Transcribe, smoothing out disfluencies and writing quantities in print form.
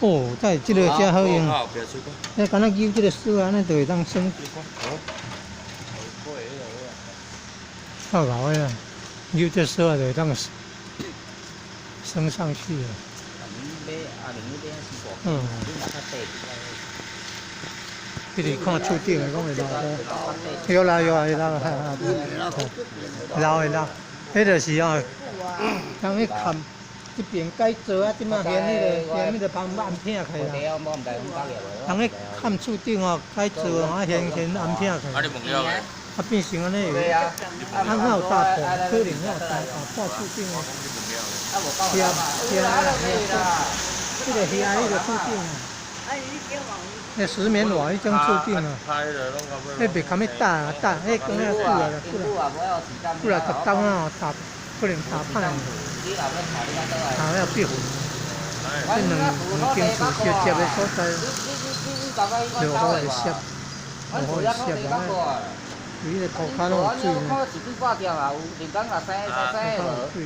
哦，在這个遮好用，你敢若扭這个锁按呢就會當升。夠老的啦，扭這鎖就會當升上去了。嗯。一直看厝頂的，講會老有啦有啊，會老，老會老，彼就是哦，人去砍這邊改造啊，這馬現彼个現彼个房暗片起啦。人去砍厝頂哦，改造啊，現現暗片起。啊，你問了未？啊，變成按呢？啊，哪有搭破？可能哪有搭破厝頂哦。是啊，是啊，這个遐彼个厝頂啊。那石棉瓦彼種厝頂啊，彼袂堪欲搭搭，彼講了久啊，久啦，久啦十冬啊，搭可能搭歹，搭了變。這兩兩間厝相接的所在，落雨會濕，落雨會濕啊。伊个塗跤攏有水呢。水。